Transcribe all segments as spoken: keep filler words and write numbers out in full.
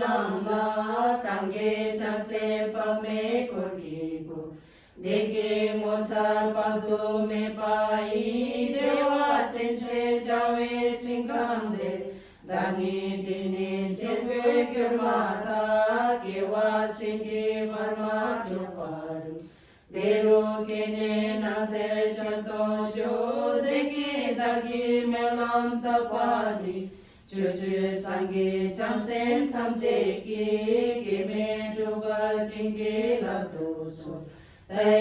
ལ། སངས་རྒྱས་བྱང་སེམས་དཔག་མེད་འཁོར་གྱིས་བསྐོར། བདེ་དགེ་ངོ་མཚར་དཔག་ཏུ་མེད་པ་ཡི། བདེ་བ་ཅན་ཞེས་བྱ་བའི་ཞིང་ཁམས་དེར། བདག་ཉིད་དེ་ནས་ཆེན་པོས་གྱུར་མ་ཐག་སྐྱེ་བ་གཞན་གྱིས་བར་མ་ཆོད་པ་རུ། དེ་རུ་སྐྱེས་ནས་སྣང་མཐའི་ཞལ་མཐོང་ཤོག་བདེ་དགེ་བདག་གིས་སྨོན་ལམ་བཏབ་པ་འདི། ཕྱོགས་བཅུའི་སངས་རྒྱས་བྱང་སེམས་ཐམས་ཅད་ཀྱིས། སྐྱེ་མེད་སྤྲུལ་པ་བྱིན་གྱིས་བརླབ་ཏུ་གསོལ། ཏདྱ་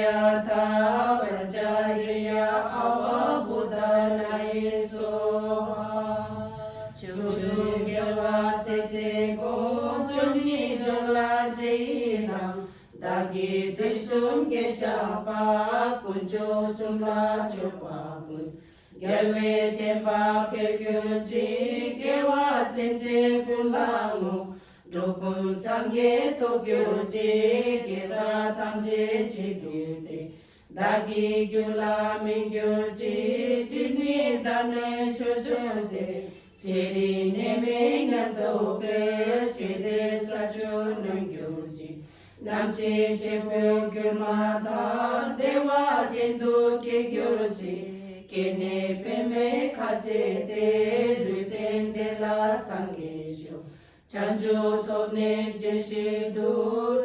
ཐཱ། པཉྩ་རེ་ཡ་ཨ་ཝ་བོ་དྷ་ན་ཡེ་སྭཱ་ཧཱ། ཕྱོགས་བཅུའི་རྒྱལ་བ་སྲས་བཅས་དགོངས། ཆོས་ཉིད་འབྱུང་ལ་རྗེས་ཡི་རང་། བདག་གིས་དུས་གསུམ་དགེ་བཤགས་པ། དཀོན་མཆོག་གསུམ་ལ་མཆོད་པ་ཕུལ། རྒྱལ་བའི་བསྟན་པ་འཕེལ་གྱུར་ཅིག་སྐྱེ་བ་སེམས་ཅན་ཀུན་ལ་བསྔོ། འགྲོ་ཀུན་སངས་རྒྱས་ཐོབ་གྱུར་ཅིག་དགེ་རྩ་ཐམས་ཅད་བྱེད་གྱུར་ཏེ། བདག་གི་རྒྱུད་ལ་སྨིན་གྱུར་ཅིག་སྒྲིབ་གཉིས་དག་ནས་ཆོས་བྱོན་ཏེ། ཚེ་རིང་ནད་མེད་ཉམས་རྟོགས་འཕེལ། བྱས་ཏེ་ས་བཅུ་ནོན་གྱུར་ཅིག་རྣམ་ཤེས་ཆེན་པོར་གྱུར་མ་ཐག་བདེ་བ་ཅན་དུ་སྐྱེ་གྱུར་ཅིག་སྐྱེས་ནས་པདྨས་ཁ་ཕྱེ་སྟེ། ལུས་རྟེན་དེ་ལ་སངས་རྒྱས་ཤོག་བྱང་ཆུབ་ཐོབ་ནས་བརྗེད་ཤིག་འདུག